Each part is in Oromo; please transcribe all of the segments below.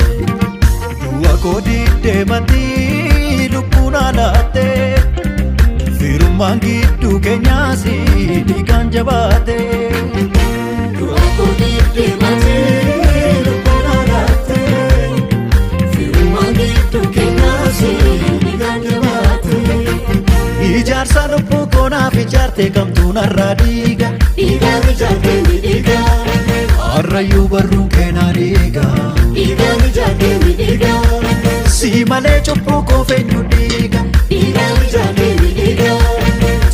Du'a koo diddee matii lubbuun alaatte, firummaan gidduu keenyaas dhiigaan jabaate. Du'a koo diddee matii lubbuun alaatte, firummaan gidduu keenyaas dhiigaan jabaate. Ijaarsa lubbuu koonaaf ijaarte kamtuun har'a dhiiga. Dhiigaan ijaarte ni dhiiga. Har'ayyuu barruun keenaa dhiiga. Dhiigaan ijaarte ni dhiiga. Si malee cubbuu koo feenyu dhiiga. Dhiigaan ijaarte ni dhiiga.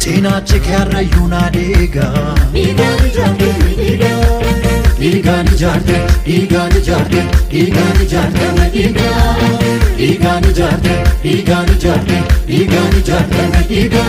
Cinaachi kee har'ayyuu naa dhiiga. Dhiigaan ijaarte ni dhiiga. Dhiigaan ijaarte, dhiigaan ijaarte, dhiigaan ijaarte na dhiiga. Dhiigaan ijaarte, dhiigaan ijaarte, dhiigaan ijaarte na dhiiga.